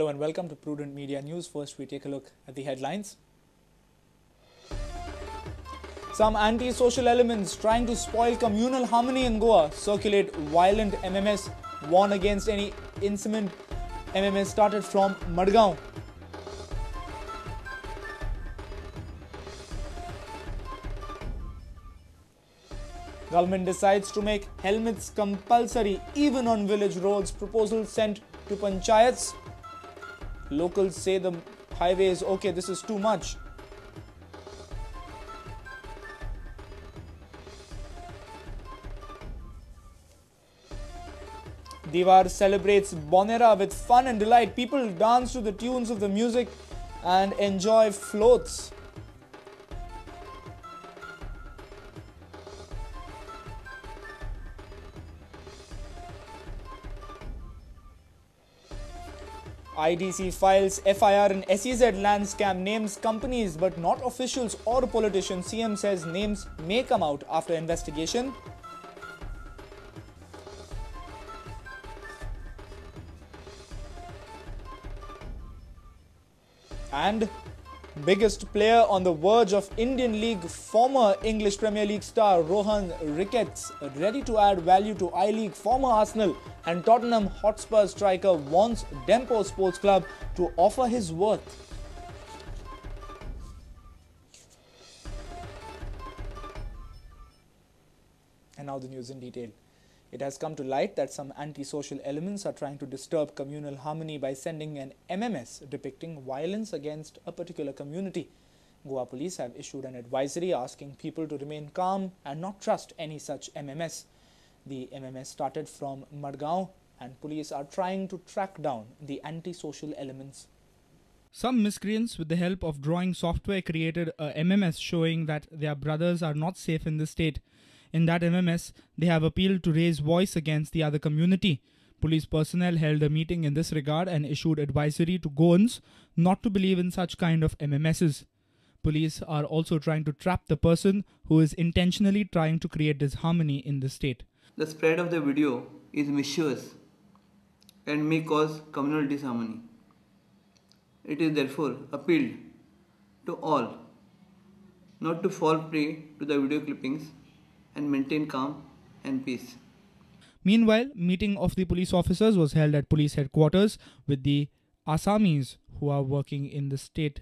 Hello and welcome to Prudent Media News. First, we take a look at the headlines. Some anti-social elements trying to spoil communal harmony in Goa circulate violent MMS, warn against any incident. MMS started from Madgaon. Government decides to make helmets compulsory even on village roads. Proposal sent to panchayats. Locals say the highway is okay, this is too much. Diwar celebrates Bonera with fun and delight. People dance to the tunes of the music and enjoy floats. IDC files FIR in SEZ land scam, names companies but not officials or politicians. CM says names may come out after investigation. And biggest player on the verge of Indian League, former English Premier League star Rohan Ricketts, ready to add value to I-League. Former Arsenal and Tottenham Hotspur striker wants Dempo Sports Club to offer his worth. And now the news in detail. It has come to light that some antisocial elements are trying to disturb communal harmony by sending an MMS depicting violence against a particular community. Goa police have issued an advisory asking people to remain calm and not trust any such MMS. The MMS started from Madgaon and police are trying to track down the antisocial elements. Some miscreants, with the help of drawing software, created a MMS showing that their brothers are not safe in the state. In that MMS, they have appealed to raise voice against the other community. Police personnel held a meeting in this regard and issued advisory to Goans not to believe in such kind of MMSs. Police are also trying to trap the person who is intentionally trying to create disharmony in the state. The spread of the video is mischievous and may cause communal disharmony. It is therefore appealed to all not to fall prey to the video clippings and maintain calm and peace. Meanwhile, meeting of the police officers was held at police headquarters with the Assamese who are working in the state.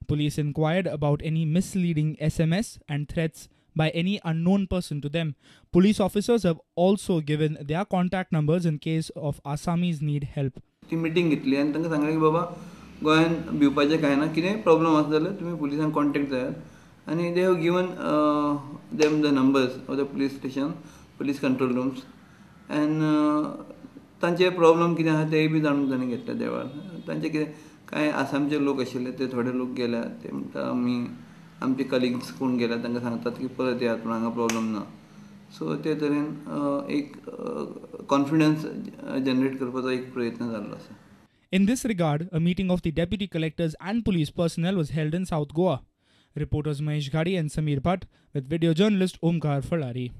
Police inquired about any misleading SMS and threats by any unknown person to them. Police officers have also given their contact numbers in case of Assamese need help. ती meeting घेतली आनी तांकां सांगलें की बाबा गोंयान भिवपाचें कांय ना, कितें प्रॉब्लम आसा जाल्यार तुमी पुलिसांक कॉन्टेक्ट जायात. And they have given them the numbers of the police station, police control rooms, and तांचे प्रॉब्लम कितें आसा तेय बी जाणून तांणी घेतले त्या वेळार. तांचे कितें कांय आसामचे लोक आशिल्ले ते थोडे लोक गेल्या, ते म्हणटा आमी आमचे कलिग्स कोण गेल्या तांकां सांगतात की परत येयात पूण हांगा प्रॉब्लम ना. सो ते तरेन एक कॉन्फिडन्स जनरेट करपाचो एक प्रयत्न जाल्लो आसा. In this regard, a meeting of the deputy collectors and police personnel was held in South Goa. Reporters Mahesh Ghadi and Samir Bhatt with video journalist Omkar Falari.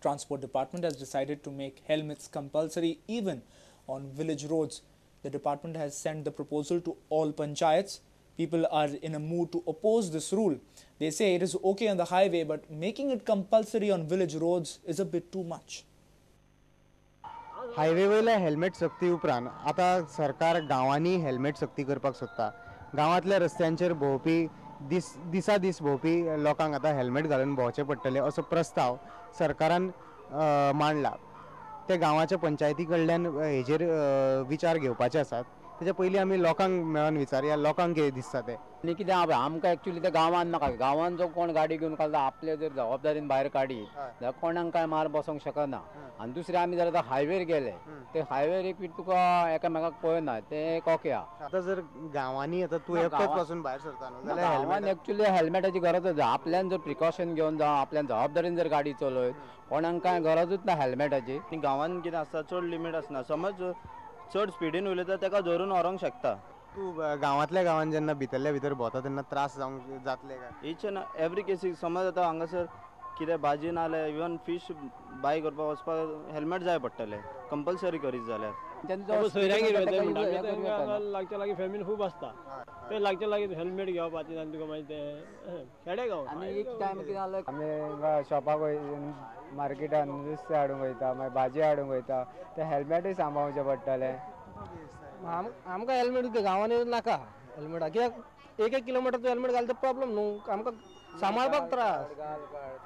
Transport Department has decided to make helmets compulsory even on village roads. The department has sent the proposal to all panchayats. People are in a mood to oppose this rule. They say it is okay on the highway, but making it compulsory on village roads is a bit too much. Highway वयल्या helmet सक्ती उपरांत आतां सरकार गांवांनी helmet सक्ती करपाक सोदता. गांवांतल्या रस्त्यांचेर भोंवपी दिसा दीस भोंवपी लोकांक आतां हेल्मेट घालून भोंवचें पडटलें असो प्रस्ताव सरकारान मांडला. ते गांवाच्या पंचायती कडल्यान हेजेर विचार घेवपाचे आसात. तेच्या पयलीं आमी लोकांक मेळोन विचारया लोकांक कितें दिसता तें. आनी कितें आहा आमकां एक्चुली ते गांवांत नाका. गांवांत जो कोण गाडी घेवन काडटा आपले जर जबाबदारीन भायर काडीत जाल्यार कोणाक कांय मार बसोंक शकना. आनी दुसरें आमी जर आतां हायवेर गेले ते हायवेर एक तुका एकामेकाक पळयना ते एक ओके आहा. आतां जर गांवांनी आतां तूं एकटोच पासून भायर सरता न्हू जाल्यार गांवांत एक्चुली हेल्मेटाची गरज आसा. आपल्यान जर प्रिकॉशन घेवन जावं आपल्यान जबाबदारीन जर गाडी चलयत कोणाक कांय गरजूच ना हेल्मेटाची. गांवांत कितें आसता चड लिमीट आसना, समज चड स्पिडीन उलयता ताका धरून व्हरूंक शकता. तूं गांवांतल्या गांवांत जेन्ना भितरल्या भितर भोंवता तेन्ना त्रास जावंक जातले काय? इच एंड एवरी केसीक समज आतां हांगासर कितें भाजी ना जाल्यार इवन फीश बाय करपाक वचपाक हेल्मेट जाय पडटलें कंपल्सरी करीत जाल्यार. सोयऱ्यांगेर वयता लागच्या लागीं फॅमिली खूब आसता ते लागच्या लागीं हेल्मेट घेवपाचें आनी तुका मागीर तें खेडेगांव. आनी एक टायम कितें जालें आमी शॉपाक मार्केटान नुस्तें हाडूंक वयता, मागीर भाजी हाडूंक वयता, तें हेल्मेटूय सांबाळचें पडटलें. आमकां हेल्मेट गांवांनी नाका हेल्मेटा, कित्याक एक एक किलोमिटर तूं हेल्मेट घालता प्रॉब्लम न्हू, आमकां सांबाळपाक त्रास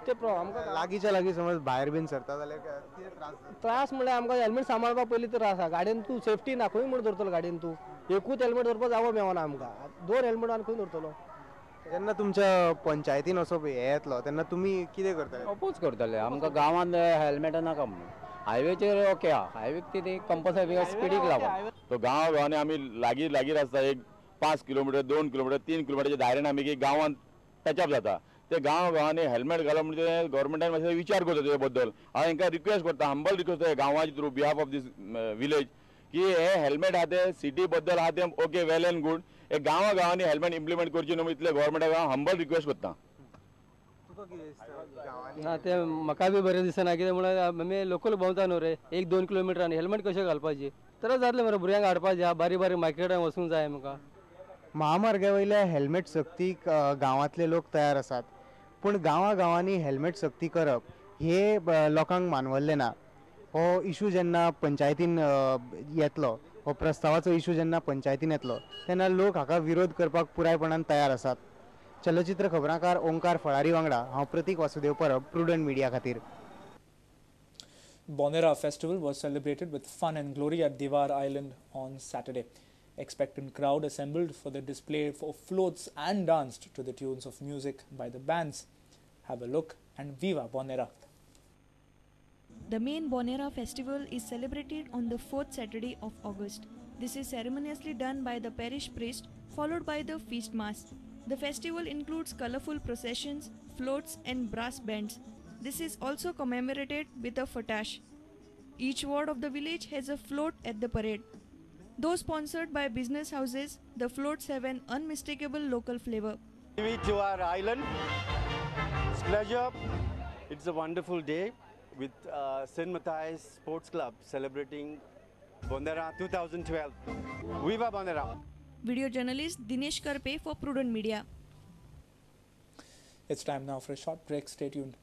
ते आमकां लागींच्या लागीं समज भायर बीन सरता जाल्यार कितें त्रास? त्रास म्हणल्यार आमकां हेल्मेट सांबाळपाक पयलीं त्रास आसा. गाडयेन तूं सेफ्टी ना, खंय म्हूण दवरतलो गाडयेन तूं? एकूच हेल्मेट दवरपाक जागो मेळना आमकां, दोन हेल्मेट आनी खंय दवरतलो? जेन्ना तुमच्या पंचायतीन असो हें येतलो तेन्ना तुमी कितें करतले? अपोज करतले. आमकां गांवांत हेल्मेटां नाका म्हणून. हायवेचेर ओके आहा, हायवेक ती कंपल्सरी स्पिडीक लागून. तो गांव गांवांनी आमी लागीं लागीं आसता, एक 5 किलोमिटर 2 किलोमिटर 3 किलोमिटरच्या दायऱ्यान आमी गांवांत टचअप जाता. ते गांव गांवांनी हेल्मेट घालप म्हणजे गव्हर्मेंटान मातशें विचार करता तेजे बद्दल. हांव हांकां रिक्वेस्ट करता, हंबल रिक्वेस्ट करता गांवाच्या through behalf of this village की हे हेल्मेट आहा ते सिटी बद्दल आहा ते ओके वेल एंड गूड, हे गांवा गांवांनी हेल्मेट इम्प्लिमेंट करची न्हू इतले गव्हर्मेंटाक हांव हंबल रिक्वेस्ट करता. ना ते म्हाका बी बरें दिसना, कितें म्हणल्यार आमी लोकल भोंवता न्हू रे 1-2 किलोमिटर आनी हेल्मेट कशें घालपाचें? त्रास जातले मरे भुरग्यांक हाडपाचें, बारीक बारीक मार्केटान वचूंक जाय आमकां. महामार्गा वयल्या हेल्मेट सक्तीक गांवांतले लोक तयार आसात, पूण गांवा गांवांनी हेल्मेट सक्ती करप हे लोकांक मानवल्लें ना. हो इशू जेन्ना पंचायतीन येतलो, हो प्रस्तावाचो इशू जेन्ना पंचायतीन येतलो तेन्ना लोक हाका विरोध करपाक पुरायपणान तयार आसात. चलचित्र खबराकार ओंकार फळारी वांगडा हांव प्रतीक वासुदेव परब, प्रुडंट मिडिया खातीर. Bonera festival was celebrated with fun and glory at Diwar Island on Saturday. Expectant crowd assembled for the display of floats and danced to the tunes of music by the bands. Have a look and viva Bonera! The main Bonera festival is celebrated on the 4th Saturday of August. This is ceremoniously done by the parish priest, followed by the feast mass. The festival includes colorful processions, floats and brass bands. This is also commemorated with a fatash. Each ward of the village has a float at the parade. Though sponsored by business houses, the floats have an unmistakable local flavor. To our island, it's a pleasure. It's a wonderful day with St. Matthias Sports Club celebrating Bonera 2012. Viva Bonera! Video journalist Dinesh Karpe for Prudent Media. It's time now for a short break. Stay tuned.